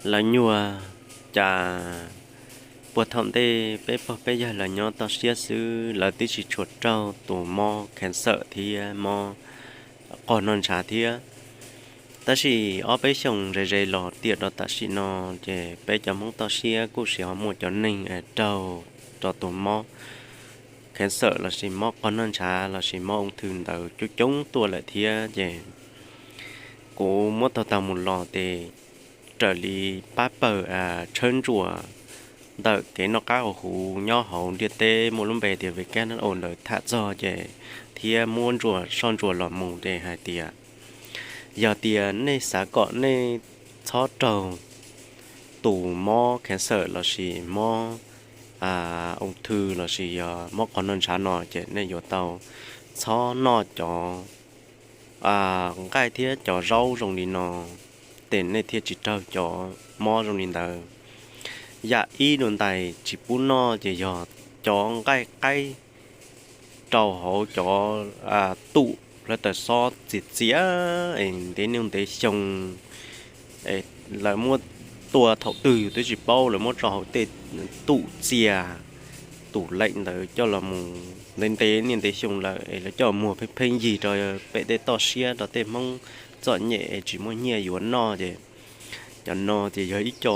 Lawv nyuag, cas puag thaum ntej peb pog peb yawg lawv nyob toj siab xwb lawv twb tsis tshua raug tus mob cancer thiab mob qog noj ntshav thiab. Tab sis ob peb xyoos ze ze los tiam rau tam sim no, ces peb cov Hmoob toj siab kuj sis ho muaj cov neeg raug rau tus mob cancer lossis mob qog noj ntshav lossis mob ung thw ntawd coob coob tuaj lawm thiab. Ces kuv muab tau tag mus los ces raws li pab pawg tshawb ntsuas ntawm kev noj qab ua huv nyob hauv ntiaj teb muaj lub npe tias W K H O ntawd tham txog ces, thiab muab ntsuas soj ntsuas los mus ces hais tias, yog tias nej xav kom nej txhob raug tus mob cancer lossis mob ung thw lossis yog mob qog noj ntshav no ces nej yuav tau txhob noj cov nqaij thiab cov zaub zoo li no, ces nej thiaj tsis raug cov mob zoo li ntawd. Yam ib dua ntais tsis pub noj ces yog cov nqaij qaib rau hauv cov tum hlawv taws xob txias txias es ntev niaj ntev xyoo, lawv muab tua thaum twg yus twb tsis paub, lawv muab tso hauv tej tum txias, tum leem ntawd coj los mus ntev ntev niaj ntev xyoo lawm es lawv coj muag pheej pheej yig rau pem tej toj siab rau tej Hmoob txom nyem es tsis muaj nyiaj yuav noj ces, cov no ces yog ib co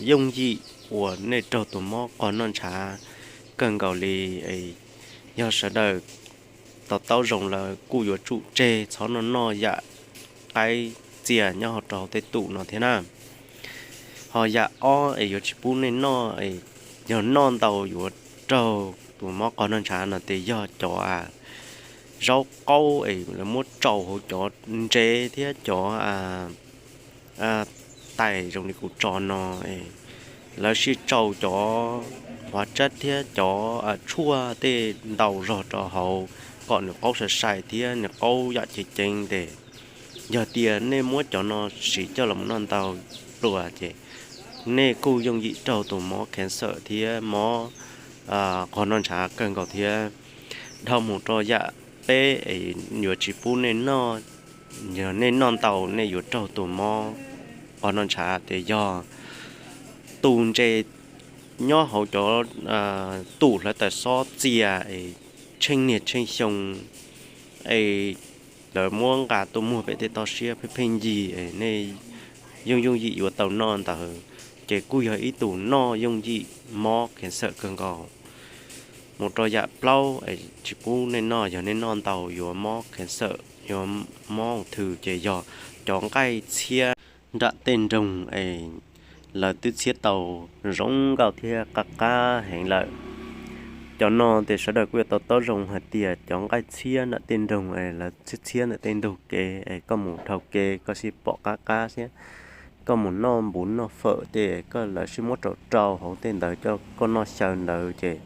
yooj yim uas nej raug tus mob qog noj ntshav kawg nkaus li. Yog sawv daws to taub zoo lawm kuj yuav tsum tseg txhob noj noj yam qaib txias nyob hauv rau hauv tej tum no thiab na. Ho yam ob es yuav tsis pub nej noj, yog noj ntau yuav raug tus mob qog noj ntshav no ces yog cov zaub qaub es lawv muab tsau hauv cov ntsev thiab cov tais zoo li kuv tso no, lawv sib tsau cov hov tsab thiab cov tshuaj tej ntau zog rau hauv kom nws qaub sai sai thiab nws qaub yam ceev ceev ces, yog tias nej muab cov no siv coj los noj ntau pluas ces nej kuj yooj yim raug tus mob cancer thiab mob qog noj ntshav kawg nkaus thiab. Dhau mus rau yam peb es yuav tsis pub nej noj, yog nej noj ntau nej yuav raug tus mob qog noj ntshav ces yog tus ntses nyob hauv cov tum hlawv taws xob txias es tsheej niaj tsheej xyoo es lawv muab nqa tuaj muag pem tej toj siab pheej pheej yig es nej yooj yooj yim yuav tau noj ntawd, ces kuj yog ib tus noj yooj yim mob cancer kawg nkaus. Mus rau yam plaub es tsis pub nej noj, yog nej noj ntau yuav mob cancer, yuav mob ung thw ces yog cov nqaij txhiab nram tej nroog es lawv twb txhiab tau zoo nkauj thiab qab qab heev lawm. Cov no ces sawv daws kuj yuav tau taub zoo hais tias cov nqaij txhiab nram tej nroog es lawv txhiab txhiab ntawm tej ntug kev es koj mus dhau kev koj sib pom qab qab thiab, koj mus noj npuv noj fawm tej koj lawv sib muab rau rau hauv tej ntawd coj koj noj xyaw ntawd ces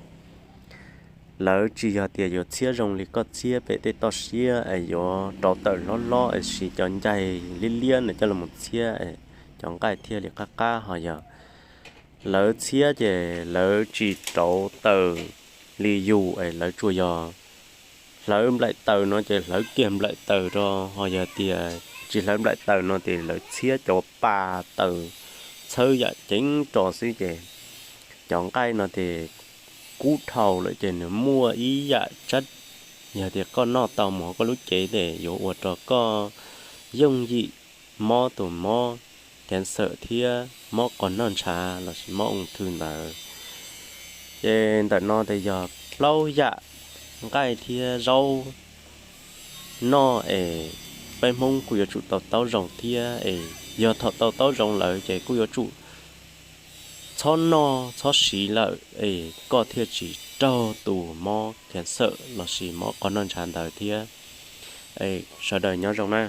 lawv tsis yog tias yuav txhiab zoo li koj txhiab pem tej toj siab es yuav rauv taws hlob hlob es siv cov ncaig liab liab ntawd coj los txhiab es cov nqaij thiaj li qab qab. Ho yog lawv txhiab ces lawv tsis rauv taws li yus es lawv tsuas yog hlawv nplaim taws no ces hlawv kiag nplaim taws rau, ho yog tias tsis hlawv nplaim taws no ces lawv txhiab cov pa taws txhawb yam ceev rau xwb ces cov nqaij no ces kub dhau lawm ces nws muaj ib yam tsab, yog tias koj noj tau mus hauv koj lub cev ces yuav ua rau koj yooj yim mob tus mob cancer thiab mob qog noj ntshav lossis mob ung thw ntawd. Ces ntawm no ces yog plaub yam nqaij thiab zaub noj es peb Hmoob kuj yuav tsum tau taub zoo thiab es yog thaum tau taub zoo lawm ces kuj yuav tsum txhob noj txhob siv lawm es koj thiaj tsis raug tus mob cancer lossis mob qog noj ntshav ntawd thiab. Sawv daws nyob zoo na.